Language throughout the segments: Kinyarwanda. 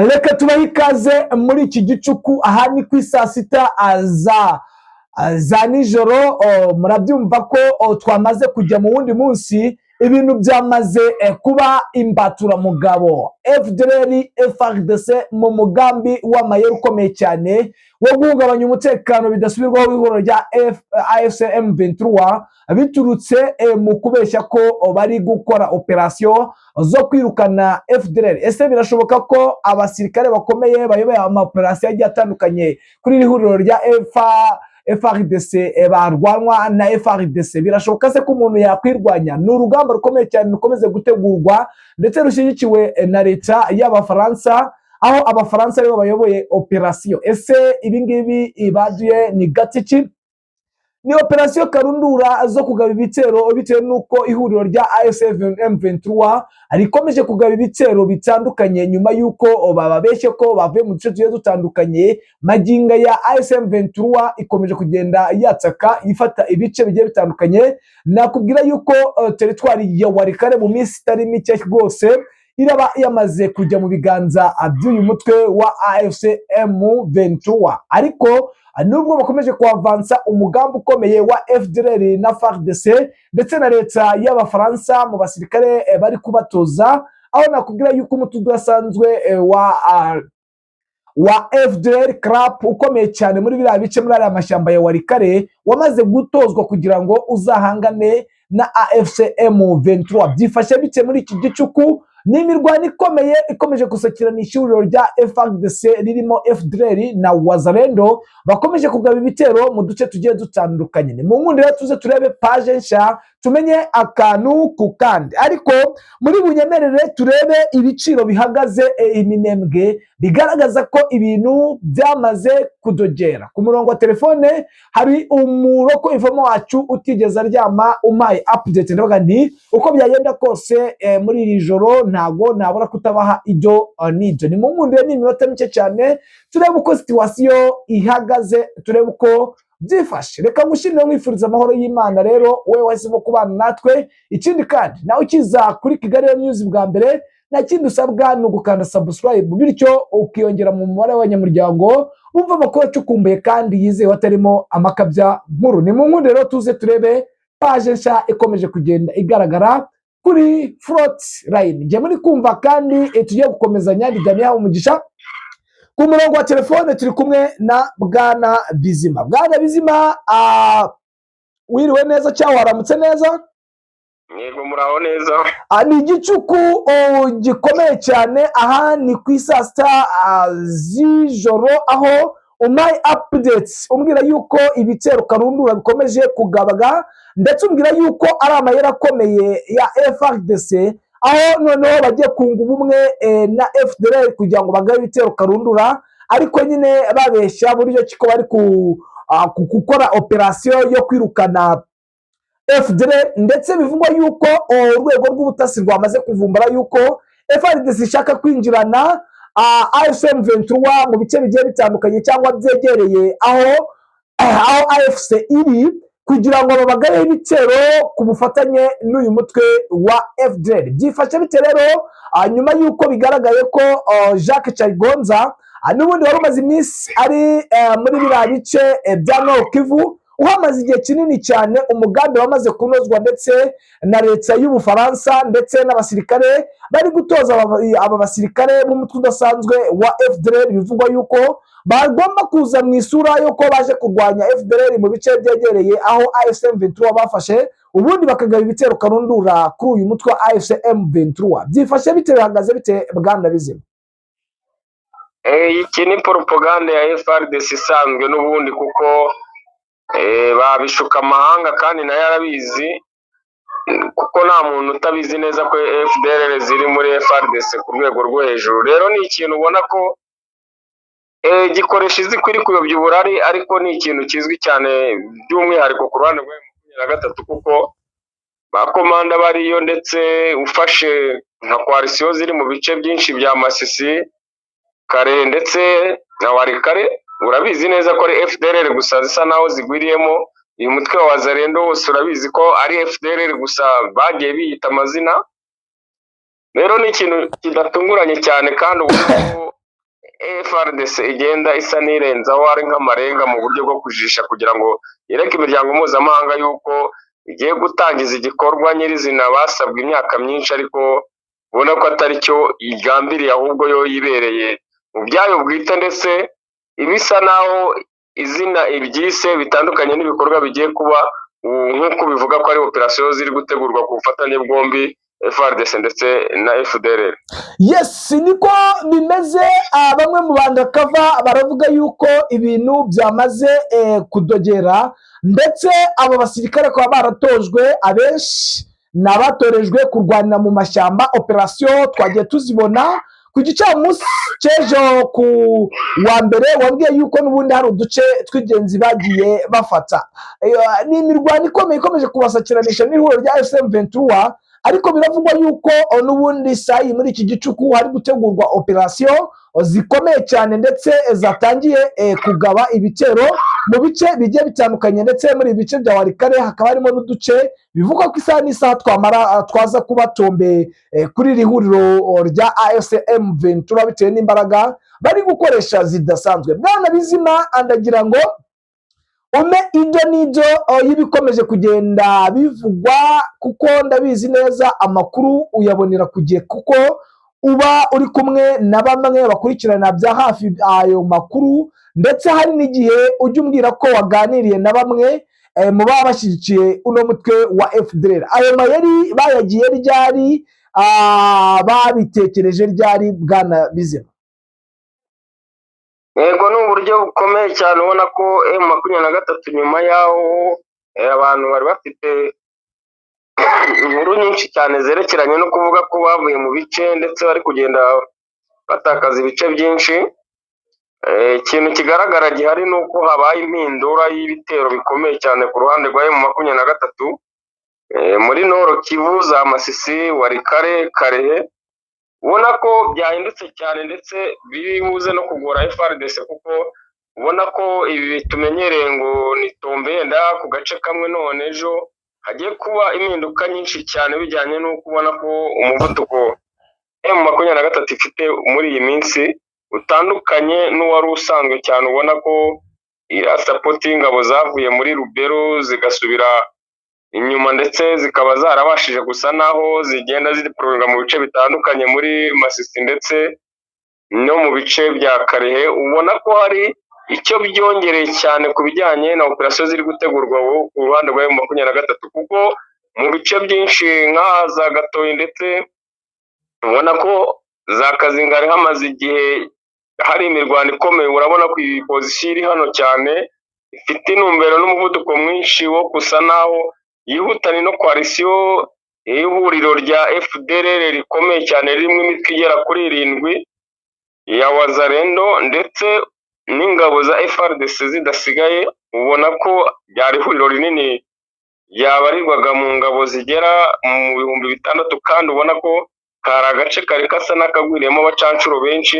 Reka tubahe ikaze muri iki gicuku. Aha ni ku isaa sita za nijoro. Murabyumva ko twamaze kujya mu wundi munsi. Ibintu byamaze kuba imbaturamugabo. FDLR, FARDC mu mugambi w'amayeri ukomeye cyane wo guhungabanya umutekano bidasubirwaho w'ihuriro rya AFC M23, biturutse mu kubeshya ko bari gukora operasiyo zo kwirukana FDLR. Ese birashoboka ko abasirikare bakomeye bayoboye amaoperasiyo agiye atandukanye kuri iri huriro rya FARDC barwanwa na FARDC? Birashoboka se ko umuntu yakwirwanya? Ni urugamba rukomeye cyane rukomeze gutegurwa ndetse rushyigikiwe na leta y'Abafaransa, aho Abafaransa aribo bayoboye operasiyo. Ese ibi ngibi baduye ni gatiki? Ni operasiyo karundura zo kugaba ibitero, bitewe n'uko ihuriro rya AFC M23 rikomeje kugaba ibitero bitandukanye nyuma y'uko bababeshye ko bavuye mu duce tugiye dutandukanye. Maginga ya AFC M23 ikomeje kugenda yataka, ifata ibice bigiye bitandukanye. Nakubwira yuko teritwari ya Walikale mu minsi itari mike rwose iraba yamaze kujya mu biganza by'uyu mutwe wa AFC M23. Ariko nubwo bakomeje kuavansa, umugambi ukomeye wa FDLR na FARDC ndetse na leta y'Abafaransa mu basirikare bari kubatoza, aho nakubwira yuko umutwe udasanzwe wa FDLR CRAP ukomeye cyane muri biriya bice, muri ariya mashyamba ya Walikale, wamaze gutozwa kugira ngo uzahangane na AFC M23. Byifashe bite muri iki gicuku? Ni imirwano ikomeye ikomeje gusakirana ihuriro rya FARDC ririmo FDLR na Wazalendo, bakomeje kugaba ibitero mu duce tugiye dutandukanye. Ni mu nkundira tuze turebe page nshya, tumenye akantu ku kandi. Ariko muri bunyemerere turebe ibiciro bihagaze iminembwe, bigaragaza ko ibintu byamaze kudogera. Ku murongo wa telefone hari umuroko ivamo wacu utigeze aryama, umpaye update. Ndavuga nti uko byagenda kose, muri iri joro ntago nabura kutabaha ibyo n'ibyo. Ni mu nkundire, ni iminota mike cyane, turebe uko situation ihagaze, turebe uko byifashe. Reka ngushimire, nkwifuriza amahoro y'Imana. Rero wowe wahisemo kubana natwe, ikindi kandi nawe ukiza kuri Kigali News bwa mbere, nta kindi usabwa ni ugukanda subscribe, bityo ukiyongera mu mubare w'abanyamuryango bumva amakuru acukumbuye kandi yizewe, atarimo amakabya nkuru. Ni mu nkundi rero tuze turebe page nshya ikomeje kugenda igaragara kuri front line. Njye muri kumva kandi tugiye gukomezanya ni Damian Umugisha. Ku murongo wa telefone turi kumwe na Bwana Bizima. Bwana Bizima, wiriwe neza cyangwa waramutse neza? Yego, muraho neza. Ni igicuku gikomeye cyane. Aha ni ku isaa sita z'ijoro, aho umpaye updates umbwira yuko ibitero karundura bikomeje kugabwa, ndetse umbwira yuko ari amayeri akomeye ya FARDC, aho noneho bagiye kunga ubumwe na FDLR kugira ngo bagabe ibitero karundura, ariko nyine babeshya buryo ki ko bari gukora operasiyo yo kwirukana FDLR. Ndetse bivugwa yuko urwego rw'ubutasi rwamaze kuvumbura yuko FARDC ishaka kwinjirana AFC M23 mu bice bigiye bitandukanye cyangwa byegereye aho AFC iri, kugira ngo babagabeho ibitero ku bufatanye n'uyu mutwe wa FDLR. Byifashe bite rero nyuma y'uko bigaragaye ko Jacques Chagonza, n'ubundi wari umaze iminsi ari muri biriya bice bya Nord Kivu, uhamaze igihe kinini cyane, umugambi wamaze kunozwa ndetse na leta y'Ubufaransa ndetse n'abasirikare bari gutoza aba basirikare b'umutwe udasanzwe wa FDLR, bivugwa yuko bagomba kuza mu isura y'uko baje kurwanya FDLR mu bice byegereye aho AFC M23 bafashe, ubundi bakagaba ibitero karundura kuri uyu mutwe wa AFC M23? Byifashe bite? Bihagaze bite, Bwana Bizima? Iki ni propaganda ya FARDC isanzwe n'ubundi, kuko babishuka amahanga kandi nayo arabizi, kuko nta muntu utabizi neza ko FDLR ziri muri FARDC ku rwego rwo hejuru. Rero ni ikintu ubona ko gikoresha izi ko iri kuyobya uburari, ariko ni ikintu kizwi cyane, by'umwihariko ku ruhande rwa 23, kuko ba komanda bariyo, ndetse ufashe nka coalition ziri mu bice byinshi bya Masisi, Kare ndetse na Walikale, urabizi neza ko ari FDLR gusa zisa naho zigwiriyemo. Uyu mutwe wa Wazalendo wose urabizi ko ari FDLR gusa bagiye biyita amazina. Rero ni ikintu kidatunguranye cyane kandi ubona ko FARDC igenda isa n'irenzaho ari nk'amarenga mu buryo bwo kujijisha kugira ngo yereke imiryango mpuzamahanga yuko igiye gutangiza igikorwa nyirizina basabwe imyaka myinshi, ariko ubona ko atari cyo igambiriye, ahubwo yo yibereye mu byayo bwite, ndetse ibisa naho izina ibyise bitandukanye n'ibikorwa bigiye kuba nk'uko bivuga ko ari operasiyo ziri gutegurwa ku bufatanye bwombi FARDC ndetse na FDLR. Yes, niko bimeze. Bamwe mu bandakava baravuga yuko ibintu byamaze kudogera, ndetse abo basirikare bakaba baratojwe, abenshi ni abatorejwe kurwanira mu mashyamba. Operasiyo twagiye tuzibona ku gicamunsi cy'ejo ku wa mbere, wabwiye yuko n'ubundi hari uduce tw'ingenzi bagiye bafata. Ni imirwano ikomeye ikomeje kubasakiranisha n'ihuriro rya M23, ariko biravugwa yuko n'ubundi sayi muri iki gicuku hari gutegurwa operasiyo zikomeye cyane, ndetse zatangiye kugaba ibitero mu bice bigiye bitandukanye, ndetse muri ibi bice bya Walikale hakaba harimo n'uduce bivugwa ko isaha n'isaha twamara twaza kuba tombe kuri iri huriro rya AFC M23, bitewe n'imbaraga bari gukoresha zidasanzwe. Bwana Bizima, andagira ngo ume ibyo n'ibyo y'ibikomeje kugenda bivugwa, kuko ndabizi neza amakuru uyabonera ku gihe, kuko uba uri kumwe na bamwe bakurikirana bya hafi ayo makuru, ndetse hari n'igihe ujya umbwira ko waganiriye na bamwe mu baba bashyigikiye uno mutwe wa FDLR. Ayo mayeri bayagiye ryari? Babitekereje ryari, bwana Bizima? Yego, ni uburyo bukomeye cyane. Ubona ko M23 nyuma y'aho abantu bari bafite inkuru nyinshi cyane zerekeranye no kuvuga ko bavuye mu bice, ndetse bari kugenda batakaza ibice byinshi, ikintu kigaragara gihari ni uko habaye impindura y'ibitero bikomeye cyane ku ruhande rwa M23 muri Nord Kivu, za Masisi, Walikale, Kalehe. Ubona ko byahindutse cyane, ndetse biri buze no kugora FARDC, kuko ubona ko ibi tumenyereye ngo ni tombe yenda ku gace kamwe none ejo hagiye kuba impinduka nyinshi cyane, bijyanye n'uko ubona ko umuvuduko M23 ifite muri iyi minsi utandukanye n'uwari usanzwe cyane. Ubona ko iriya support y'ingabo zavuye muri Lubero zigasubira inyuma, ndetse zikaba zarabashije gusa naho zigenda zideployinga mu bice bitandukanye muri Masisi ndetse no mu bice bya Kalehe, ubona ko hari icyo byongereye cyane ku bijyanye na operasiyo ziri gutegurwa ku ruhande rwa M23, kuko mu bice byinshi nka za Gatoyi, ndetse ubona ko za Kazinga hari hamaze igihe hari imirwano ikomeye. Urabona ko iyi pozisiyo iri hano cyane ifite intumbero n'umuvuduko mwinshi wo gusa naho yihutane no coalition y'ihuriro rya FDLR rikomeye cyane, ririmo imitwe igera kuri irindwi ya Wazalendo ndetse n'ingabo za FARDC zidasigaye. Ubona ko ryari ihuriro rinini ryabarirwaga mu ngabo zigera mu 6000, kandi ubona ko kari agace kari gasa n'akagwiriyemo abacancuro benshi,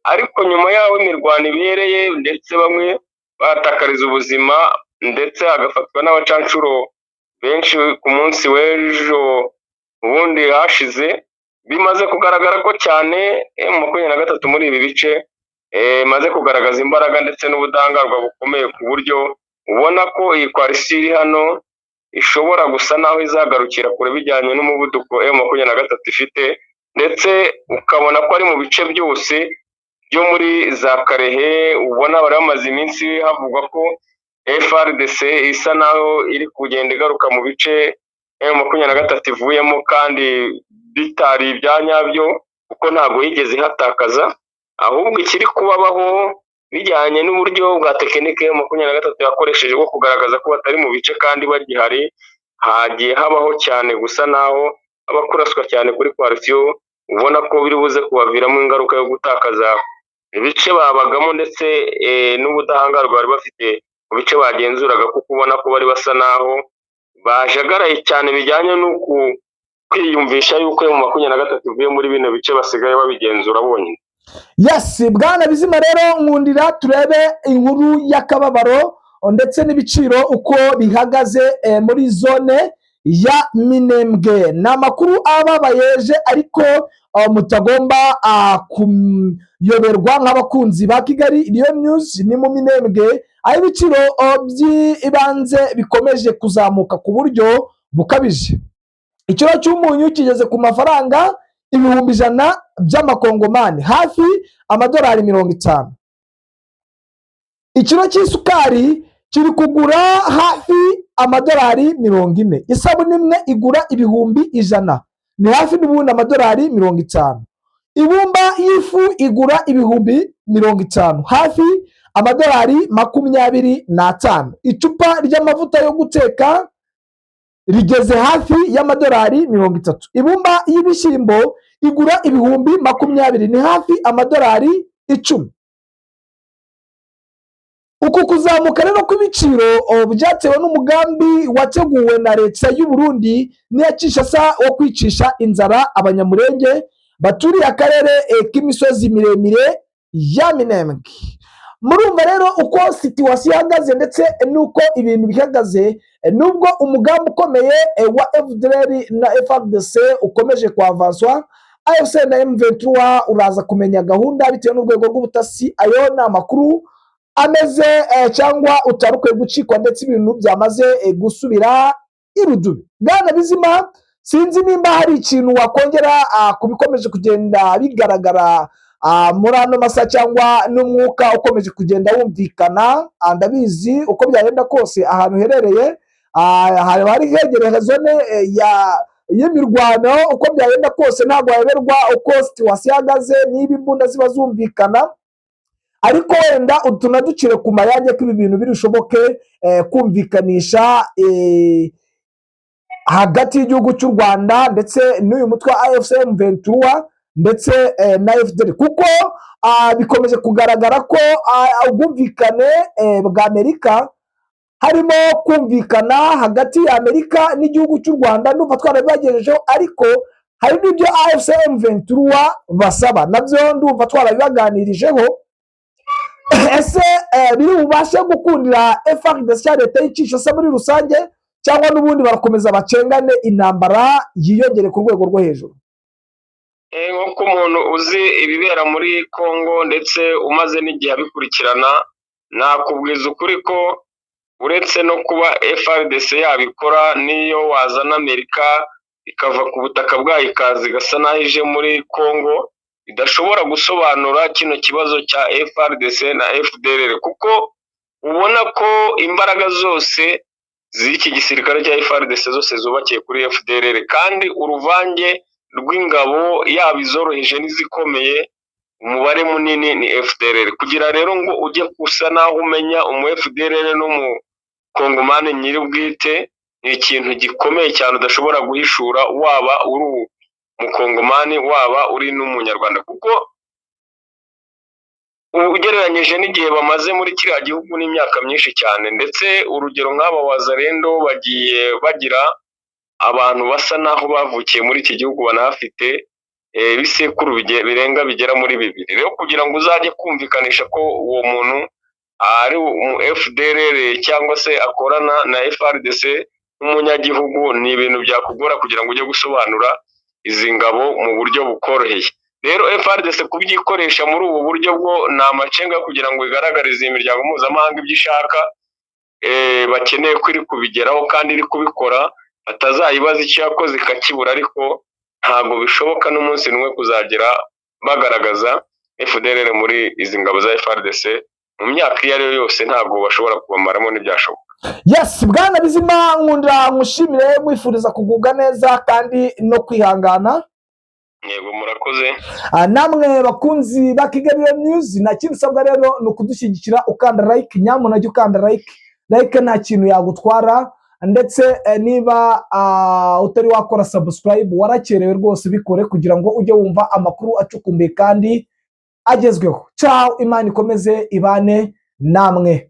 ariko nyuma y'aho imirwano ibereye ndetse bamwe bahatakariza ubuzima, ndetse hagafatwa n'abacancuro benshi ku munsi w'ejo ubundi hashize, bimaze kugaragara ko cyane M23 muri ibi bice imaze kugaragaza imbaraga ndetse n'ubudahangarwa bukomeye, ku buryo ubona ko iyi coalition iri hano ishobora gusa naho izagarukira kure bijyanye n'umuvuduko M23 ifite, ndetse ukabona ko ari mu bice byose byo muri za Kalehe. Ubona bari bamaze iminsi havugwa ko FARDC isa naho iri kugenda igaruka mu bice M23 ivuyemo, kandi bitari ibya nyabyo, kuko ntabwo yigeze ihatakaza, ahubwo ikiri kubabaho bijyanye n'uburyo bwa tekinike M23 yakoresheje bwo kugaragaza ko batari mu bice kandi bagihari, hagiye habaho cyane gusa naho haba kuraswa cyane kuri coalition, ubona ko biri buze kubaviramo ingaruka yo gutakaza ibice babagamo ndetse n'ubudahangarwa bari bafite mu bice bagenzuraga, kuko ubona ko bari basa naho bajagaraye cyane bijyanye n'uku kwiyumvisha yuko M23 ivuye muri bino bice basigaye babigenzura bonyine. Yes, bwana Bizima, rero nkundira turebe inkuru y'akababaro ndetse n'ibiciro uko bihagaze muri zone. ya Minembwe. Ni amakuru ababayeje ariko mutagomba kuyoberwa nk'abakunzi ba Kigali Real News. Ni mu Minembwe aho ibiciro by'ibanze bikomeje kuzamuka ku buryo bukabije. Ikiro cy'umunyu kigeze ku mafaranga 100,000 by'amakongomani, hafi amadolari 50. Ikiro cy'isukari kiri kugura hafi amadolari 40. Isabune imwe igura 100,000, ni hafi n'ubundi amadolari 50. Ibumba y'ifu igura 50,000, hafi amadolari 25. Icupa ry'amavuta yo guteka rigeze hafi y'amadolari 30. Ibumba y'ibishyimbo igura 20,000, ni hafi amadolari 10. Uku kuzamuka rero kw'ibiciro byatewe n'umugambi wateguwe na leta y'u Burundi n'iya Kinshasa wo kwicisha inzara Abanyamurenge baturiye akarere k'imisozi miremire ya Minembwe. Murumva rero uko situation ihagaze ndetse n'uko ibintu bihagaze. Nubwo umugambi ukomeye wa FDLR na FARDC ukomeje kwavanswa, AFC na M23 uraza kumenya gahunda bitewe n'urwego rw'ubutasi. Ayo ni amakuru ameze cyangwa utari ukwiye gucikwa, ndetse ibintu byamaze gusubira irudubi. Bwana Bizima, sinzi nimba hari ikintu wakongera ku bikomeje kugenda bigaragara muri ano masaha cyangwa n'umwuka ukomeje kugenda wumvikana. Ndabizi uko byagenda kose ahantu uherereye hari hegereye zone ya y'imirwano. Uko byagenda kose ntabwo wayoberwa uko situation ihagaze, niba imbunda ziba zumvikana, ariko wenda utunaducire ku mayange ko ibi bintu birushoboke kumvikanisha hagati y'igihugu cy'u Rwanda ndetse n'uyu mutwe wa AFC M23 ndetse na FDLR, kuko bikomeje kugaragara ko ubwumvikane bwa Amerika, harimo kumvikana hagati ya Amerika n'igihugu cy'u Rwanda, ndumva twarabibagejejeho, ariko hari n'ibyo AFC M23 basaba, nabyo ndumva twarabibaganirijeho. Ese biri bubashe gukundira FARDC cyangwa leta y'i Kinshasa muri rusange, cyangwa n'ubundi barakomeza bacengane, intambara yiyongere ku rwego rwo hejuru? Nk'uko umuntu uzi ibibera muri Congo ndetse umaze n'igihe abikurikirana, nakubwiza ukuri ko uretse no kuba FARDC yabikora, n'iyo wazana Amerika ikava ku butaka bwayo ikaza igasa n'aho ije muri Congo, idashobora gusobanura kino kibazo cya FARDC na FDLR, kuko ubona ko imbaraga zose z'iki gisirikare cya FARDC zose zubakiye kuri FDLR, kandi uruvange rw'ingabo, yaba izoroheje n'izikomeye, umubare munini ni FDLR. Kugira rero ngo ujye gusa naho umenya umu FDLR n'umukongomani nyir'ubwite ni ikintu gikomeye cyane udashobora guhishura, waba uri umukongomani, waba uri n'umunyarwanda, kuko ugereranyije n'igihe bamaze muri kiriya gihugu n'imyaka myinshi cyane. Ndetse urugero nk'aba Wazalendo bagiye bagira abantu basa n'aho bavukiye muri iki gihugu, banahafite ibisekuru birenga bigera muri bibiri. Rero kugira ngo uzajye kumvikanisha ko uwo muntu ari umu FDLR cyangwa se akorana na FARDC nk'umunyagihugu, ni ibintu byakugora kugira ngo ujye gusobanura izi ngabo mu buryo bukoroheye. Rero FARDC kubyikoresha muri ubu buryo bwo ni amacenga kugira ngo igaragarize iyi miryango mpuzamahanga ibyo ishaka, bakeneye ko iri kubigeraho kandi iri kubikora, batazayibaza icyo yakoze ikakibura. Ariko ntabwo bishoboka n'umunsi n'umwe kuzagera bagaragaza FDLR muri izi ngabo za FARDC mu myaka iyo ari yo yose. Ntabwo bashobora kubamaramo, ntibyashoboka. Yes, bwana Bizima, nkunda nkushimire, nkwifuriza kugubwa neza kandi no kwihangana. Yego, murakoze. Namwe bakunzi ba Kigali News, nta kindi usabwa rero ni ukudushyigikira ukanda like. Nyamuna jya ukanda like, like nta kintu yagutwara. Ndetse niba utari wakora subscribe, warakerewe rwose, bikore kugira ngo ujye wumva amakuru acukumbuye kandi agezweho. Ciao, Imana ikomeze ibane namwe.